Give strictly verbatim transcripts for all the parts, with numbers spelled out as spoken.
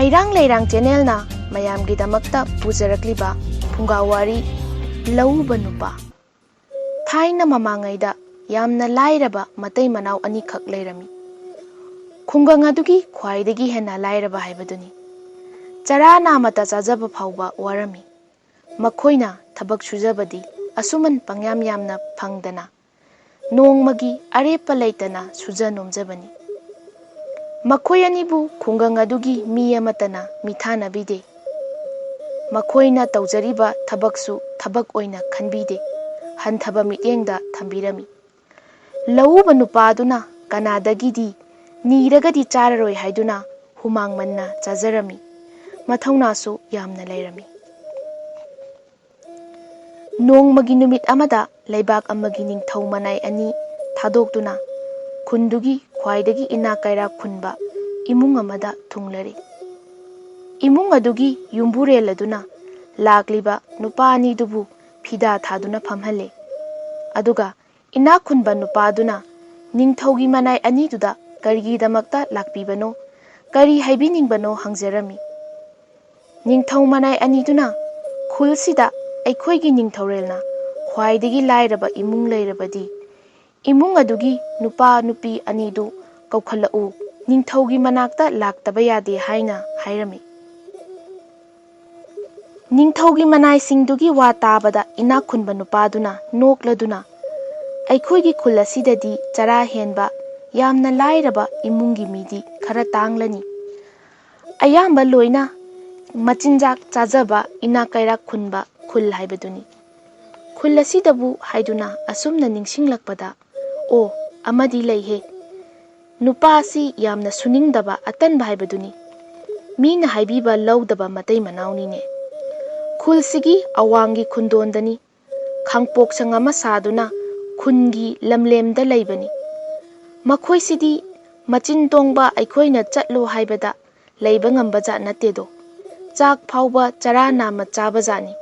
ꯍꯩꯔꯥꯡ ꯂꯩꯔꯥꯡ ꯆꯦꯅꯦꯜꯅ ꯃꯌꯥꯝꯒꯤꯗꯃꯛꯇ ꯄꯨꯖꯔꯛꯂꯤꯕ ꯐꯨꯡꯒꯥ ꯋꯥꯔꯤ, ꯂꯧꯎꯕ ꯅꯨꯄꯥ꯫ ꯊꯥꯏꯅ ꯃꯃꯥꯡꯉꯩꯗ ꯌꯥꯝꯅ ꯂꯥꯏꯔꯕ ꯃꯇꯩ ꯃꯅꯥꯎ ꯑꯅꯤꯈꯛ ꯂꯩꯔꯝꯃꯤ꯫ ꯈꯨꯡꯒꯪ ꯑꯗꯨꯒꯤ ꯈ꯭ꯋꯥꯏꯗꯒꯤ ꯍꯦꯟꯅ ꯂꯥꯏꯔꯕ ꯍꯥꯏꯕꯗꯨꯅꯤ꯫ ꯆꯔꯥ ꯅꯥꯃꯇ ꯆꯥꯖꯕ ꯐꯥꯎꯕ ꯋꯥꯔꯝꯃꯤ꯫ ꯃꯈꯣꯏꯅ ꯊꯕꯛ ꯁꯨꯖꯕꯗꯤ ꯑꯁꯨꯃꯟ ꯄꯪꯌꯥꯝ ꯌꯥꯝꯅ ꯐꯪꯗꯅ ꯅꯣꯡꯃꯒꯤ ꯑꯔꯦꯞꯄ ꯂꯩꯇꯅ ꯁꯨꯖ ꯅꯣꯝꯖꯕꯅꯤ꯫ ꯃꯈꯣꯏ ꯑꯅꯤꯕꯨ ꯈꯨꯡꯒꯪ ꯑꯗꯨꯒꯤ ꯃꯤ ꯑꯃꯠꯇꯅ ꯃꯤꯊꯥꯅꯕꯤꯗꯦ꯫ ꯃꯈꯣꯏꯅ ꯇꯧꯖꯔꯤꯕ ꯊꯕꯛꯁꯨ ꯊꯕꯛ ꯑꯣꯏꯅ ꯈꯟꯕꯤꯗꯦ, ꯍꯟꯊꯕ ꯃꯤꯠꯌꯦꯡꯗ ꯊꯝꯕꯤꯔꯝꯃꯤ꯫ ꯂꯧꯎꯕ ꯅꯨꯄꯥꯗꯨꯅ ꯀꯅꯥꯗꯒꯤꯗꯤ ꯅꯤꯔꯒꯗꯤ ꯆꯥꯔꯔꯣꯏ ꯍꯥꯏꯗꯨꯅ ꯍꯨꯃꯥꯡ ꯃꯟꯅ ꯆꯥꯖꯔꯝꯃꯤ꯫ ꯃꯊꯧꯅꯥꯁꯨ ꯌꯥꯝꯅ ꯂꯩꯔꯝꯃꯤ꯫ ꯅꯣꯡꯃꯒꯤ ꯅꯨꯃꯤꯠ ꯑꯃꯗ ꯂꯩꯕꯥꯛ ꯑꯃꯒꯤ ꯅꯤꯡꯊꯧ ꯃꯅꯥꯏ ꯑꯅꯤ ꯊꯥꯗꯣꯛꯇꯨꯅ ꯈꯨꯟꯗꯨꯒꯤ ꯈ꯭ꯋꯥꯏꯗꯒꯤ ꯏꯅꯥꯛ ꯀꯩꯔꯥꯛ ꯈꯨꯟꯕ ꯏꯃꯨꯡ ꯑꯃꯗ ꯊꯨꯡꯂꯔꯤ꯫ ꯏꯃꯨꯡ ꯑꯗꯨꯒꯤ ꯌꯨꯝꯕꯨꯔꯦꯜ ꯑꯗꯨꯅ ꯂꯥꯛꯂꯤꯕ ꯅꯨꯄꯥ ꯑꯅꯤꯗꯨꯕꯨ ꯐꯤꯗꯥ ꯊꯥꯗꯨꯅ ꯐꯝꯍꯜꯂꯦ꯫ ꯑꯗꯨꯒ ꯏꯅꯥꯛ ꯈꯨꯟꯕ ꯅꯨꯄꯥꯗꯨꯅ ꯅꯤꯡꯊꯧꯒꯤ ꯃꯅꯥꯏ ꯑꯅꯤꯗꯨꯗ ꯀꯔꯤꯒꯤꯗꯃꯛꯇ ꯂꯥꯛꯄꯤꯕꯅꯣ, ꯀꯔꯤ ꯍꯥꯏꯕꯤꯅꯤꯡꯕꯅꯣ ꯍꯪꯖꯔꯝꯃꯤ꯫ ꯅꯤꯡꯊꯧ ꯃꯅꯥꯏ ꯑꯅꯤꯗꯨꯅ ꯈꯨꯜꯁꯤꯗ ꯑꯩꯈꯣꯏꯒꯤ ꯅꯤꯡꯊꯧꯔꯦꯜꯅ ꯈ꯭ꯋꯥꯏꯗꯒꯤ ꯂꯥꯏꯔꯕ ꯏꯃꯨꯡ ꯂꯩꯔꯕꯗꯤ ꯏꯃꯨꯡ ꯑꯗꯨꯒꯤ ꯅꯨꯄꯥ ꯅꯨꯄꯤ ꯑꯅꯤꯗꯨ ꯀꯧꯈꯠꯂꯛꯎ, ꯅꯤꯡꯊꯧꯒꯤ ꯃꯅꯥꯛꯇ ꯂꯥꯛꯇꯕ ꯌꯥꯗꯦ ꯍꯥꯏꯅ ꯍꯥꯏꯔꯝꯃꯤ꯫ ꯅꯤꯡꯊꯧꯒꯤ ꯃꯅꯥꯏꯁꯤꯡꯗꯨꯒꯤ ꯋꯥ ꯇꯥꯕꯗ ꯏꯅꯥꯛ ꯈꯨꯟꯕ ꯅꯨꯄꯥꯗꯨꯅ ꯅꯣꯛꯂꯗꯨꯅ, "ꯑꯩꯈꯣꯏꯒꯤ ꯈꯨꯜ ꯑꯁꯤꯗꯗꯤ ꯆꯔꯥ ꯍꯦꯟꯕ, ꯌꯥꯝꯅ ꯂꯥꯏꯔꯕ ꯏꯃꯨꯡꯒꯤ ꯃꯤꯗꯤ ꯈꯔ ꯇꯥꯡꯂꯅꯤ꯫ ꯑꯌꯥꯝꯕ ꯂꯣꯏꯅ ꯃꯆꯤꯟꯖꯥꯛ ꯆꯥꯖꯕ ꯏꯅꯥꯛ ꯀꯩꯔꯥꯛ ꯈꯨꯟꯕ ꯈꯨꯜ ꯍꯥꯏꯕꯗꯨꯅꯤ꯫ ꯈꯨꯜ ꯑꯁꯤꯗꯕꯨ" ꯍꯥꯏꯗꯨꯅ ꯑꯁꯨꯝꯅ ꯅꯤꯡꯁꯤꯡꯂꯛꯄꯗ, "ꯑꯣ, ꯑꯃꯗꯤ ꯂꯩꯍꯦ꯫ ꯅꯨꯄꯥ ꯑꯁꯤ ꯌꯥꯝꯅ ꯁꯨꯅꯤꯡꯗꯕ ꯑꯇꯟꯕ ꯍꯥꯏꯕꯗꯨꯅꯤ꯫ ꯃꯤꯅ ꯍꯥꯏꯕꯤꯕ ꯂꯧꯗꯕ ꯃꯇꯩ ꯃꯅꯥꯎꯅꯤꯅꯦ꯫ ꯈꯨꯜꯁꯤꯒꯤ ꯑꯋꯥꯡꯒꯤ ꯈꯨꯟꯗꯣꯟꯗꯅꯤ꯫ ꯈꯥꯡꯄꯣꯛꯁꯪ ꯑꯃ ꯁꯥꯗꯨꯅ ꯈꯨꯟꯒꯤ ꯂꯝꯂꯦꯝꯗ ꯂꯩꯕꯅꯤ꯫ ꯃꯈꯣꯏꯁꯤꯗꯤ ꯃꯆꯤꯟ ꯇꯣꯡꯕ ꯑꯩꯈꯣꯏꯅ ꯆꯠꯂꯣ ꯍꯥꯏꯕꯗ ꯂꯩꯕ ꯉꯝꯕ ꯖꯥꯠ ꯅꯠꯇꯦꯗꯣ꯫ ꯆꯥꯛ ꯐꯥꯎꯕ ꯆꯔꯥ ꯅꯥꯝꯃ ꯆꯥꯕ ꯖꯥꯠꯅꯤ꯫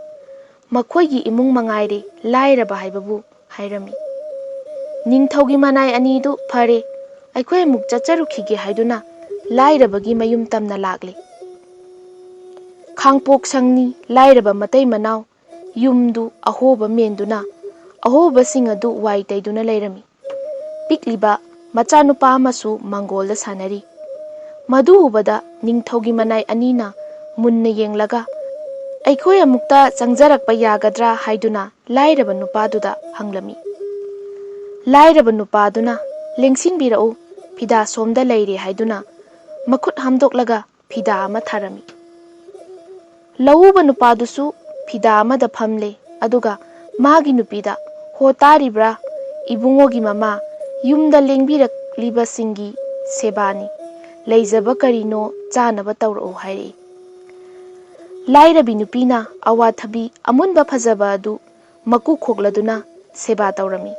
ꯃꯈꯣꯏꯒꯤ ꯏꯃꯨꯡ ꯃꯉꯥꯏꯔꯦ ꯂꯥꯏꯔꯕ ꯍꯥꯏꯕꯕꯨ" ꯍꯥꯏꯔꯝꯃꯤ꯫ ꯅꯤꯡꯊꯧꯒꯤ ꯃꯅꯥꯏ ꯑꯅꯤꯗꯨ "ꯐꯔꯦ, ꯑꯩꯈꯣꯏ ꯑꯃꯨꯛ ꯆꯠꯆꯔꯨꯈꯤꯒꯦ" ꯍꯥꯏꯗꯨꯅ ꯂꯥꯏꯔꯕꯒꯤ ꯃꯌꯨꯝ ꯇꯝꯅ ꯂꯥꯛꯂꯦ꯫ ꯈꯥꯡꯄꯣꯛ ꯁꯪꯅꯤ ꯂꯥꯏꯔꯕ ꯃꯇꯩ ꯃꯅꯥꯎ ꯌꯨꯝꯗꯨ ꯑꯍꯣꯕ ꯃꯦꯟꯗꯨꯅ ꯑꯍꯣꯕꯁꯤꯡ ꯑꯗꯨ ꯋꯥꯏ ꯇꯩꯗꯨꯅ ꯂꯩꯔꯝꯃꯤ꯫ ꯄꯤꯛꯂꯤꯕ ꯃꯆꯥꯅꯨꯄꯥ ꯑꯃꯁꯨ ꯃꯥꯡꯒꯣꯜꯗ ꯁꯥꯟꯅꯔꯤ꯫ ꯃꯗꯨ ꯎꯕꯗ ꯅꯤꯡꯊꯧꯒꯤ ꯃꯅꯥꯏ ꯑꯅꯤꯅ ꯃꯨꯟꯅ ꯌꯦꯡꯂꯒ, "ꯑꯩꯈꯣꯏ ꯑꯃꯨꯛꯇ ꯆꯪꯖꯔꯛꯄ ꯌꯥꯒꯗ꯭ꯔꯥ?" ꯍꯥꯏꯗꯨꯅ ꯂꯥꯏꯔꯕ ꯅꯨꯄꯥꯗꯨꯗ ꯍꯪꯂꯝꯃꯤ꯫ ꯂꯥꯏꯔꯕ ꯅꯨꯄꯥꯗꯨꯅ, "ꯂꯦꯡꯁꯤꯟꯕꯤꯔꯛꯎ, ꯐꯤꯗꯥ ꯁꯣꯝꯗ ꯂꯩꯔꯦ" ꯍꯥꯏꯗꯨꯅ ꯃꯈꯨꯠ ꯍꯥꯝꯗꯣꯛꯂꯒ ꯐꯤꯗꯥ ꯑꯃ ꯊꯥꯔꯝꯃꯤ꯫ ꯂꯧꯎꯕ ꯅꯨꯄꯥꯗꯨꯁꯨ ꯐꯤꯗꯥ ꯑꯃꯗ ꯐꯝꯂꯦ, ꯑꯗꯨꯒ ꯃꯥꯒꯤ ꯅꯨꯄꯤꯗ, "ꯍꯣ ꯇꯥꯔꯤꯕ꯭ꯔꯥ? ꯏꯕꯨꯡꯉꯣꯒꯤ ꯃꯃꯥ ꯌꯨꯝꯗ ꯂꯦꯡꯕꯤꯔꯛꯂꯤꯕꯁꯤꯡꯒꯤ ꯁꯦꯕꯥꯅꯤ꯫ ꯂꯩꯖꯕ ꯀꯔꯤꯅꯣ ꯆꯥꯅꯕ ꯇꯧꯔꯛꯎ" ꯍꯥꯏꯔꯛꯏ꯫ ꯂꯥꯏꯔꯕꯤ ꯅꯨꯄꯤꯅ ꯑꯋꯥꯊꯕꯤ ꯑꯃꯨꯟꯕ ꯐꯖꯕ ꯑꯗꯨ ꯃꯀꯨ ꯈꯣꯛꯂꯗꯨꯅ ꯁꯦꯕꯥ ꯇꯧꯔꯝꯃꯤ꯫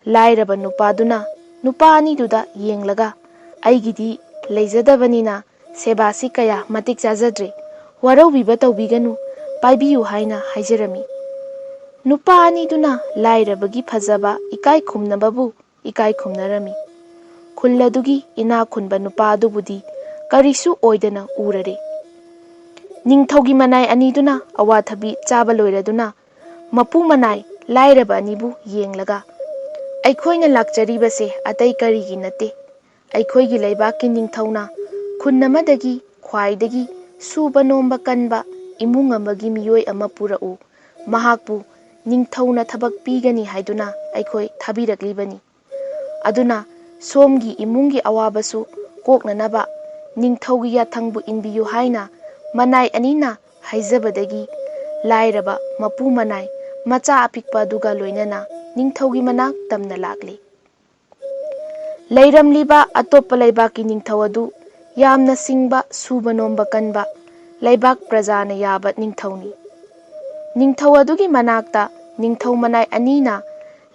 ꯂꯥꯏꯔꯕ ꯅꯨꯄꯥꯗꯨꯅ ꯅꯨꯄꯥ ꯑꯅꯤꯗꯨꯗ ꯌꯦꯡꯂꯒ, "ꯑꯩꯒꯤꯗꯤ ꯂꯩꯖꯗꯕꯅꯤꯅ ꯁꯦꯕꯥꯁꯤ ꯀꯌꯥ ꯃꯇꯤꯛ ꯆꯥꯖꯗ꯭ꯔꯦ꯫ ꯋꯥꯔꯧꯕꯤꯕ ꯇꯧꯕꯤꯒꯅꯨ, ꯄꯥꯏꯕꯤꯌꯨ" ꯍꯥꯏꯅ ꯍꯥꯏꯖꯔꯝꯃꯤ꯫ ꯅꯨꯄꯥ ꯑꯅꯤꯗꯨꯅ ꯂꯥꯏꯔꯕꯒꯤ ꯐꯖꯕ ꯏꯀꯥꯏ ꯈꯨꯝꯅꯕꯕꯨ ꯏꯀꯥꯏ ꯈꯨꯝꯅꯔꯝꯃꯤ꯫ ꯈꯨꯜ ꯑꯗꯨꯒꯤ ꯏꯅꯥꯛ ꯈꯨꯟꯕ ꯅꯨꯄꯥ ꯑꯗꯨꯕꯨꯗꯤ ꯀꯔꯤꯁꯨ ꯑꯣꯏꯗꯅ ꯎꯔꯔꯦ꯫ ꯅꯤꯡꯊꯧꯒꯤ ꯃꯅꯥꯏ ꯑꯅꯤꯗꯨꯅ ꯑꯋꯥꯊꯕꯤ ꯆꯥꯕ ꯂꯣꯏꯔꯗꯨꯅ ꯃꯄꯨ ꯃꯅꯥꯏ ꯂꯥꯏꯔꯕ ꯑꯅꯤꯕꯨ ꯌꯦꯡꯂꯒ, "ꯑꯩꯈꯣꯏꯅ ꯂꯥꯛꯆꯔꯤꯕꯁꯦ ꯑꯇꯩ ꯀꯔꯤꯒꯤ ꯅꯠꯇꯦ꯫ ꯑꯩꯈꯣꯏꯒꯤ ꯂꯩꯕꯥꯛꯀꯤ ꯅꯤꯡꯊꯧꯅ ꯈꯨꯟ ꯑꯃꯗꯒꯤ ꯈ꯭ꯋꯥꯏꯗꯒꯤ ꯁꯨꯕ ꯅꯣꯝꯕ ꯀꯟꯕ ꯏꯃꯨꯡ ꯑꯃꯒꯤ ꯃꯤꯑꯣꯏ ꯑꯃ ꯄꯨꯔꯛꯎ, ꯃꯍꯥꯛꯄꯨ ꯅꯤꯡꯊꯧꯅ ꯊꯕꯛ ꯄꯤꯒꯅꯤ ꯍꯥꯏꯗꯨꯅ ꯑꯩꯈꯣꯏ ꯊꯥꯕꯤꯔꯛꯂꯤꯕꯅꯤ꯫ ꯑꯗꯨꯅ ꯁꯣꯝꯒꯤ ꯏꯃꯨꯡꯒꯤ ꯑꯋꯥꯕꯁꯨ ꯀꯣꯛꯅꯅꯕ ꯅꯤꯡꯊꯧꯒꯤ ꯌꯥꯊꯪꯕꯨ ꯏꯟꯕꯤꯌꯨ" ꯍꯥꯏꯅ ꯃꯅꯥꯏ ꯑꯅꯤꯅ ꯍꯥꯏꯖꯕꯗꯒꯤ ꯂꯥꯏꯔꯕ ꯃꯄꯨ ꯃꯅꯥꯏ ꯃꯆꯥ ꯑꯄꯤꯛꯄ ꯑꯗꯨꯒ ꯂꯣꯏꯅꯅ ꯅꯤꯡꯊꯧꯒꯤ ꯃꯅꯥꯛ ꯇꯝꯅ ꯂꯥꯛꯂꯤ꯫ ꯂꯩꯔꯝꯂꯤꯕ ꯑꯇꯣꯞꯄ ꯂꯩꯕꯥꯛꯀꯤ ꯅꯤꯡꯊꯧ ꯑꯗꯨ ꯌꯥꯝꯅ ꯁꯤꯡꯕ, ꯁꯨꯕ ꯅꯣꯝꯕ ꯀꯟꯕ, ꯂꯩꯕꯥꯛ ꯄ꯭ꯔꯖꯥꯅ ꯌꯥꯕ ꯅꯤꯡꯊꯧꯅꯤ꯫ ꯅꯤꯡꯊꯧ ꯑꯗꯨꯒꯤ ꯃꯅꯥꯛꯇ ꯅꯤꯡꯊꯧ ꯃꯅꯥꯏ ꯑꯅꯤꯅ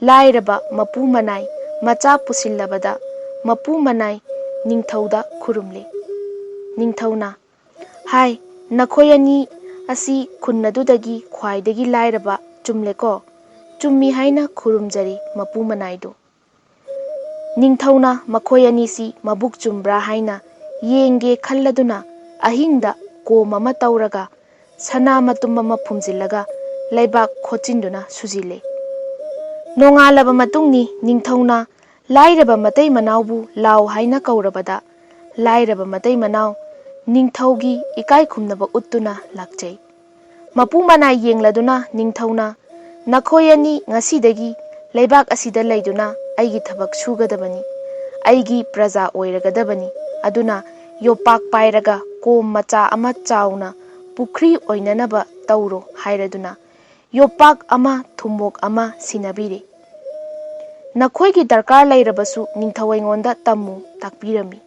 ꯂꯥꯏꯔꯕ ꯃꯄꯨ ꯃꯅꯥꯏ ꯃꯆꯥ ꯄꯨꯁꯤꯜꯂꯕꯗ, ꯃꯄꯨ ꯃꯅꯥꯏ ꯅꯤꯡꯊꯧꯗ ꯈꯨꯔꯨꯝꯂꯦ꯫ ꯅꯤꯡꯊꯧꯅ, "ꯍꯥꯏ, ꯅꯈꯣꯏ ꯑꯅꯤ ꯑꯁꯤ ꯈꯨꯟ ꯑꯗꯨꯗꯒꯤ ꯈ꯭ꯋꯥꯏꯗꯒꯤ ꯂꯥꯏꯔꯕ, ꯆꯨꯝꯂꯦꯀꯣ?" "ꯆꯨꯝꯃꯤ" ꯍꯥꯏꯅ ꯈꯨꯔꯨꯝꯖꯔꯤ ꯃꯄꯨ ꯃꯅꯥꯏꯗꯨ꯫ ꯅꯤꯡꯊꯧꯅ ꯃꯈꯣꯏ ꯑꯅꯤꯁꯤ ꯃꯕꯨꯛ ꯆꯨꯝꯕ꯭ꯔꯥ ꯍꯥꯏꯅ ꯌꯦꯡꯒꯦ ꯈꯜꯂꯗꯨꯅ ꯑꯍꯤꯡꯗ ꯀꯣꯝ ꯑꯃ ꯇꯧꯔꯒ ꯁꯅꯥ ꯃꯇꯨꯝ ꯑꯃ ꯐꯨꯝꯖꯤꯜꯂꯒ ꯂꯩꯕꯥꯛ ꯈꯣꯠꯆꯤꯟꯗꯨꯅ ꯁꯨꯖꯤꯜꯂꯦ꯫ ꯅꯣꯡꯉꯥꯜꯂꯕ ꯃꯇꯨꯡꯅꯤ ꯅꯤꯡꯊꯧꯅ ꯂꯥꯏꯔꯕ ꯃꯇꯩ ꯃꯅꯥꯎꯕꯨ ꯂꯥꯎ ꯍꯥꯏꯅ ꯀꯧꯔꯕꯗ ꯂꯥꯏꯔꯕ ꯃꯇꯩ ꯃꯅꯥꯎ ꯅꯤꯡꯊꯧꯒꯤ ꯏꯀꯥꯏ ꯈꯨꯝꯅꯕ ꯎꯠꯇꯨꯅ ꯂꯥꯛꯆꯩ꯫ ꯃꯄꯨ ꯃꯅꯥꯏ ꯌꯦꯡꯂꯗꯨꯅ ꯅꯤꯡꯊꯧꯅ, "ꯅꯈꯣꯏ ꯑꯅꯤ ꯉꯁꯤꯗꯒꯤ ꯂꯩꯕꯥꯛ ꯑꯁꯤꯗ ꯂꯩꯗꯨꯅ ꯑꯩꯒꯤ ꯊꯕꯛ ꯁꯨꯒꯗꯕꯅꯤ, ꯑꯩꯒꯤ ꯄ꯭ꯔꯖꯥ ꯑꯣꯏꯔꯒꯗꯕꯅꯤ꯫ ꯑꯗꯨꯅ ꯌꯣꯄꯥꯛ ꯄꯥꯏꯔꯒ ꯀꯣꯝ ꯃꯆꯥ ꯑꯃ ꯆꯥꯎꯅ ꯄꯨꯈ꯭ꯔꯤ ꯑꯣꯏꯅꯅꯕ ꯇꯧꯔꯣ" ꯍꯥꯏꯔꯗꯨꯅ ꯌꯣꯄꯥꯛ ꯑꯃ ꯊꯨꯝꯃꯣꯛ ꯑꯃ ꯁꯤꯟꯅꯕꯤꯔꯦ꯫ ꯅꯈꯣꯏꯒꯤ ꯗꯔꯀꯥꯔ ꯂꯩꯔꯕꯁꯨ ꯅꯤꯡꯊꯧ ꯑꯩꯉꯣꯟꯗ ꯇꯝꯃꯨ, ꯇꯥꯛꯄꯤꯔꯝꯃꯤ꯫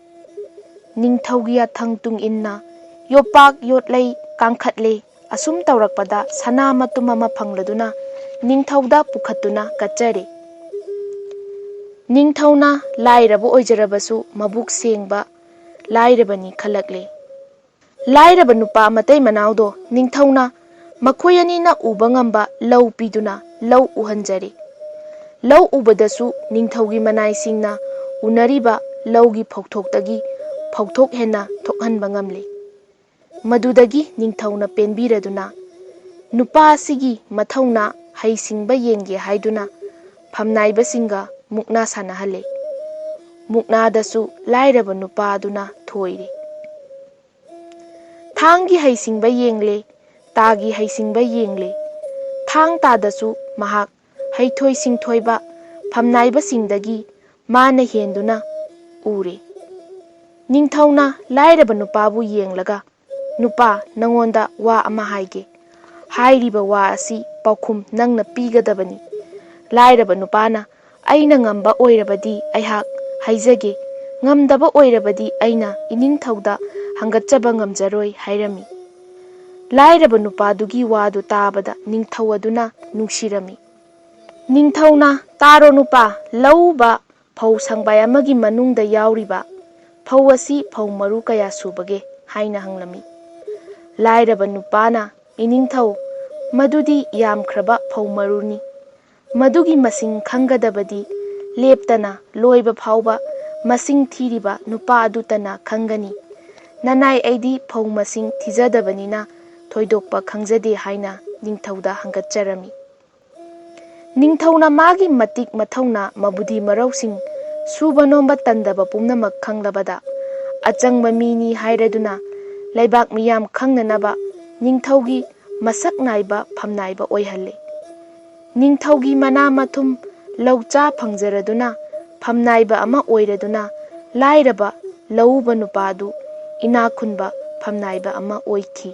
ꯅꯤꯡꯊꯧꯒꯤ ꯌꯥꯊꯪ ꯇꯨꯡ ꯏꯟꯅ ꯌꯣꯄꯥꯛ ꯌꯣꯠꯂꯩ ꯀꯥꯡꯈꯠꯂꯦ꯫ ꯑꯁꯨꯝ ꯇꯧꯔꯛꯄꯗ ꯁꯅꯥ ꯃꯇꯨꯝ ꯑꯃ ꯐꯪꯂꯗꯨꯅ ꯅꯤꯡꯊꯧꯗ ꯄꯨꯈꯠꯇꯨꯅ ꯀꯠꯆꯔꯦ꯫ ꯅꯤꯡꯊꯧꯅ ꯂꯥꯏꯔꯕ ꯑꯣꯏꯖꯔꯕꯁꯨ ꯃꯕꯨꯛ ꯁꯦꯡꯕ ꯂꯥꯏꯔꯕꯅꯤ ꯈꯜꯂꯛꯂꯦ꯫ ꯂꯥꯏꯔꯕ ꯅꯨꯄꯥ ꯃꯇꯩ ꯃꯅꯥꯎꯗꯣ ꯅꯤꯡꯊꯧꯅ ꯃꯈꯣꯏ ꯑꯅꯤꯅ ꯎꯕ ꯉꯝꯕ ꯂꯧ ꯄꯤꯗꯨꯅ ꯂꯧ ꯎꯍꯟꯖꯔꯦ꯫ ꯂꯧ ꯎꯕꯗꯁꯨ ꯅꯤꯡꯊꯧꯒꯤ ꯃꯅꯥꯏꯁꯤꯡꯅ ꯎꯅꯔꯤꯕ ꯂꯧꯒꯤ ꯐꯧꯊꯣꯛꯇꯒꯤ ꯐꯧꯊꯣꯛ ꯍꯦꯟꯅ ꯊꯣꯛꯍꯟꯕ ꯉꯝꯂꯦ꯫ ꯃꯗꯨꯗꯒꯤ ꯅꯤꯡꯊꯧꯅ ꯄꯦꯟꯕꯤꯔꯗꯨꯅ ꯅꯨꯄꯥ ꯑꯁꯤꯒꯤ ꯃꯊꯧꯅꯥ ꯍꯩꯁꯤꯡꯕ ꯌꯦꯡꯒꯦ ꯍꯥꯏꯗꯨꯅ ꯐꯝꯅꯥꯏꯕꯁꯤꯡꯒ ꯃꯨꯛꯅꯥ ꯁꯥꯟꯅꯍꯜꯂꯦ꯫ ꯃꯨꯛꯅꯥꯗꯁꯨ ꯂꯥꯏꯔꯕ ꯅꯨꯄꯥ ꯑꯗꯨꯅ ꯊꯣꯏꯔꯦ꯫ ꯊꯥꯡꯒꯤ ꯍꯩꯁꯤꯡꯕ ꯌꯦꯡꯂꯦ, ꯇꯥꯒꯤ ꯍꯩꯁꯤꯡꯕ ꯌꯦꯡꯂꯦ꯫ ꯊꯥꯡ ꯇꯥꯗꯁꯨ ꯃꯍꯥꯛ ꯍꯩꯊꯣꯏ ꯁꯤꯡꯊꯣꯏꯕ ꯐꯝꯅꯥꯏꯕꯁꯤꯡꯗꯒꯤ ꯃꯥꯅ ꯍꯦꯟꯗꯨꯅ ꯎꯔꯦ꯫ ꯅꯤꯡꯊꯧꯅ ꯂꯥꯏꯔꯕ ꯅꯨꯄꯥꯕꯨ ꯌꯦꯡꯂꯒ, "ꯅꯨꯄꯥ, ꯅꯉꯣꯟꯗ ꯋꯥ ꯑꯃ ꯍꯥꯏꯒꯦ꯫ ꯍꯥꯏꯔꯤꯕ ꯋꯥ ꯑꯁꯤ ꯄꯥꯎꯈꯨꯝ ꯅꯪꯅ ꯄꯤꯒꯗꯕꯅꯤ꯫" ꯂꯥꯏꯔꯕ ꯅꯨꯄꯥꯅ, "ꯑꯩꯅ ꯉꯝꯕ ꯑꯣꯏꯔꯕꯗꯤ ꯑꯩꯍꯥꯛ ꯍꯥꯏꯖꯒꯦ, ꯉꯝꯗꯕ ꯑꯣꯏꯔꯕꯗꯤ ꯑꯩꯅ ꯏꯅꯤꯡꯊꯧꯗ ꯍꯪꯒꯠꯆꯕ ꯉꯝꯖꯔꯣꯏ" ꯍꯥꯏꯔꯝꯃꯤ꯫ ꯂꯥꯏꯔꯕ ꯅꯨꯄꯥꯗꯨꯒꯤ ꯋꯥꯗꯨ ꯇꯥꯕꯗ ꯅꯤꯡꯊꯧ ꯑꯗꯨꯅ ꯅꯨꯡꯁꯤꯔꯝꯃꯤ꯫ ꯅꯤꯡꯊꯧꯅ, "ꯇꯥꯔꯣ ꯅꯨꯄꯥ, ꯂꯧ ꯎꯕ ꯐꯧ ꯁꯪꯕꯥꯏ ꯑꯃꯒꯤ ꯃꯅꯨꯡꯗ ꯌꯥꯎꯔꯤꯕ ꯐꯧ ꯑꯁꯤ ꯐꯧ ꯃꯔꯨ ꯀꯌꯥ ꯁꯨꯕꯒꯦ?" ꯍꯥꯏꯅ ꯍꯪꯂꯝꯃꯤ꯫ ꯂꯥꯏꯔꯕ ꯅꯨꯄꯥꯅ, "ꯏꯅꯤꯡꯊꯧ, ꯃꯗꯨꯗꯤ ꯌꯥꯝꯈ꯭ꯔꯕ ꯐꯧ ꯃꯔꯨꯅꯤ꯫ ꯃꯗꯨꯒꯤ ꯃꯁꯤꯡ ꯈꯪꯒꯗꯕꯗꯤ ꯂꯦꯞꯇꯅ ꯂꯣꯏꯕ ꯐꯥꯎꯕ ꯃꯁꯤꯡ ꯊꯤꯔꯤꯕ ꯅꯨꯄꯥ ꯑꯗꯨꯇꯅ ꯈꯪꯒꯅꯤ꯫ "ꯅꯅꯥꯏ, ꯑꯩꯗꯤ ꯐꯧ ꯃꯁꯤꯡ ꯊꯤꯖꯗꯕꯅꯤꯅ ꯊꯣꯏꯗꯣꯛꯄ ꯈꯪꯖꯗꯦ" ꯍꯥꯏꯅ ꯅꯤꯡꯊꯧꯗ ꯍꯪꯒꯠꯆꯔꯝꯃꯤ꯫ ꯅꯤꯡꯊꯧꯅ ꯃꯥꯒꯤ ꯃꯇꯤꯛ ꯃꯊꯧꯅꯥ ꯃꯕꯨꯗꯤ ꯃꯔꯧꯁꯤꯡ ꯁꯨꯕ ꯅꯣꯝꯕ ꯇꯟꯗꯕ ꯄꯨꯝꯅꯃꯛ ꯈꯪꯂꯕꯗ, ꯑꯆꯪꯕ ꯃꯤꯅꯤ ꯍꯥꯏꯔꯗꯨꯅ ꯂꯩꯕꯥꯛ ꯃꯤꯌꯥꯝ ꯈꯪꯅꯅꯕ ꯅꯤꯡꯊꯧꯒꯤ ꯃꯁꯛ ꯅꯥꯏꯕ ꯐꯝꯅꯥꯏꯕ ꯑꯣꯏꯍꯜꯂꯦ꯫ ꯅꯤꯡꯊꯧꯒꯤ ꯃꯅꯥ ꯃꯊꯨꯝ ꯂꯧ ꯆꯥ ꯐꯪꯖꯔꯗꯨꯅ ꯐꯝꯅꯥꯏꯕ ꯑꯃ ꯑꯣꯏꯔꯗꯨꯅ ꯂꯥꯏꯔꯕ ꯂꯧꯎꯕ ꯅꯨꯄꯥꯗꯨ ꯏꯅꯥꯛ ꯈꯨꯟꯕ ꯐꯝꯅꯥꯏꯕ ꯑꯃ ꯑꯣꯏꯈꯤ꯫